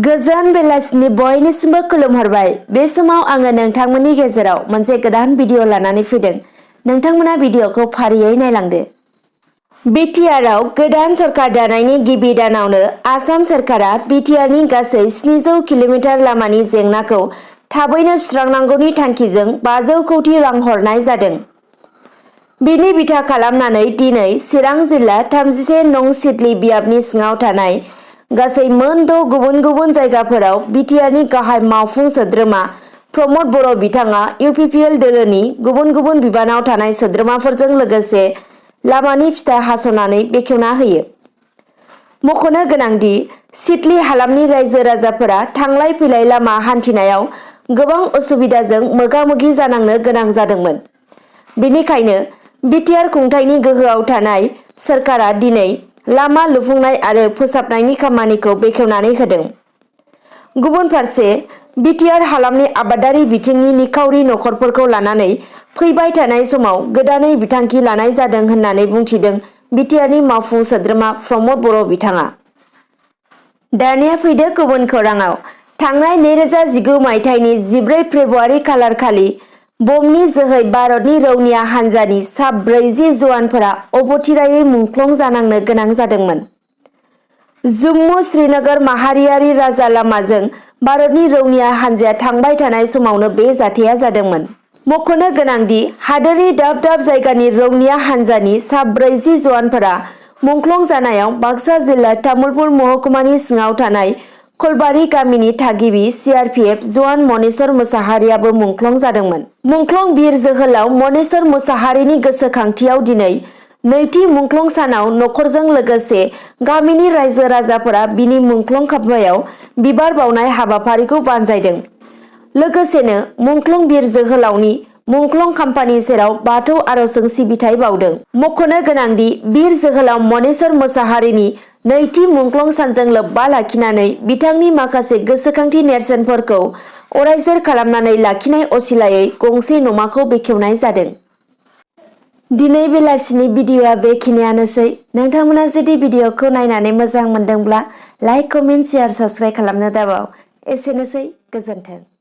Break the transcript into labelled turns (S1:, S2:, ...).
S1: गोजोन बेलासिनि बयनिसिमबो खुलुमहरबाय। बे समाव आङो नोंथांमोननि गेजेराव मोनसे गोदान भिडिअ लानानै फैदों। नोंथांमोना भिडिअखौ फारियै नायलांदो। बिटिआरआव गोदान सरकार दानायनि गिबि दानावनो आसाम सरकारा बिटिआरनि गासै 700 किल'मिटार लामानि जेंनाखौ थाबैनो सुस्रांनांगौनि थांखिजों 500 कौटि रां हरनाय जादों। बिनि बिथा खालामनानै दिनै चिरां जिल्ला 31 नं सिडली बियाबनि सिङाव थानाय गासै मोन 6 गुबुन गुबुन जायगाफोराव बिटिआरनि गाहाय मावफुं सोद्रोमा प्रमद बर' बिथाङा इउपिपिएल दोलोनि गुबुन गुबुन बिबानाव थानाय सोद्रोमाफोरजों लोगोसे लामानि फिथा हास'नानै बेखेवना होयो। मख'नो गोनांदि सिडली हालामनि रायजो राजाफोरा थांलाय फैलाय लामा हान्थिनायाव गोबां असुबिदाजों मोगा-मोगि जानांनो गोनां जादोंमोन। बेनिखायनो बिटिआर खुंथायनि गोहोआव थानाय सरकारा दिनै लामा लुफुंनाय आरो फोसाबनायनि खामानिखौ बेखेवनानै होदों। गुबुन फारसे बिटिआर हालामनि आबादारि बिथिंनि निखावरि नखरफोरखौ लानानै फैबाय थानाय समाव गोदानै बिथांखि लानाय जादों होननानै बुंथिदों बिटिआरनि मावफुं सोद्रोमा प्रमद बर' बिथाङा। दानिया फैदो गुबुन खौराङाव। थांनाय 2019 मायथाइनि 14 फेब्रुआरि खालारखालि बमनि जोहै भारतनि रौनिया हान्जानि सा 40 जवानफोरा अबथिरायै मुंख्लं जानांनो गोनां जादोंमोन। जम्मु श्रीनगर माहारियारि राजा लामाजों भारतनि रौनिया हान्जाया थांबाय थानाय समावनो बे जाथाया जादोंमोन। मख'नो गोनांदि हादोरनि दाब दाब जायगानि रौनिया हान्जानि सा 40 जवानफोरा मुंख्लं जानायाव बाक्सा जिल्ला तामुलपुर महकुमानि सिङाव थानाय खलबारि गामिनि थागिबि सिआरपिएफ जवान मनेस्वर मुसाहारियाबो मुंख्लं जादोंमोन। मुंख्लं बिर जोहोलाव मनेस्वर मुसाहारिनि गोसोखांथियाव दिनै नैथि मुंख्लं सानाव नखरजों लोगोसे गामिनि रायजो राजाफोरा बिनि मुंख्लं खाम्फायाव बिबार बावनाय हाबाफारिखौ बानजायदों। लोगोसेनो मुंख्लं बिर जोहोलावनि मुंख्लं खाम्फानि सेराव बाथौ आरजजों सिबिथाय बावदों। मख'नो गोनांदि बिर जोहोलाव मनेस्वर मुसाहारिनि नैथि मुंख्लं सानजों लोब्बा लाखिनानै बिथांनि माखासे गोसोखांथि नेरसोनफोरखौ अरायजोर खालामनानै लाखिनाय असिलायै गंसे नमाखौ बेखेवनाय जादों। दिनै बेलासिनि भिडिअआ बेखिनियानोसै। नोंथांमोना जुदि भिडिअखौ नायनानै मोजां मोनदोंब्ला लाइक, कमेन्ट, शेयार, साबस्क्राइब खालामनो दाबाव। एसेनोसै, गोजोन्थों।